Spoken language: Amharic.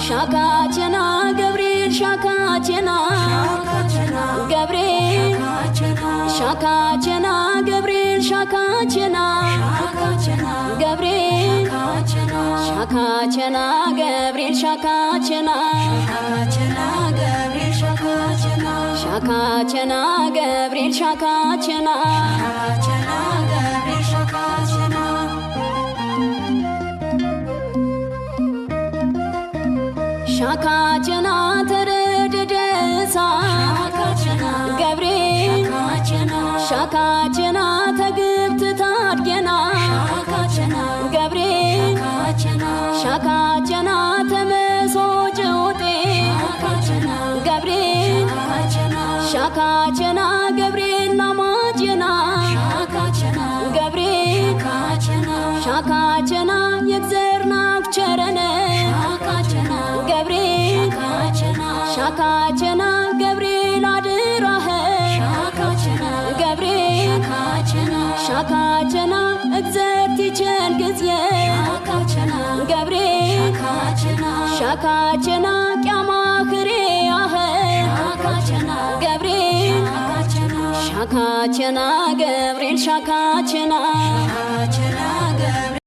ሻካቸና ገብርኤል ሻካቸና ገብርኤል ሻካቸና ገብርኤል ሻካቸና ገብርኤል ሻካቸና ገብርኤል ሻካቸና ሻካቸና ገብርኤል ሻካቸና ሻካቸና ተረደደሳ ገብርኤል ሻካቸና ተግብት ታድጌና ገብርኤል ሻካቸና ተመሶ ጭውጤ ገብርኤል ሻካቸና ገብርኤል ናማጭና ገብርኤል ሻካቸና የግዘርናክ ቸረነ ገብርኤል ሻካቸና ገብርኤል አድራኸ ገብርኤል ሻካቸና እግዘርቲቸን ጊዜ ገብርኤል ሻካቸና ቅያማ ክሬያኸ ገብርኤል ሻካቸና ገብርኤል ሻካቸና።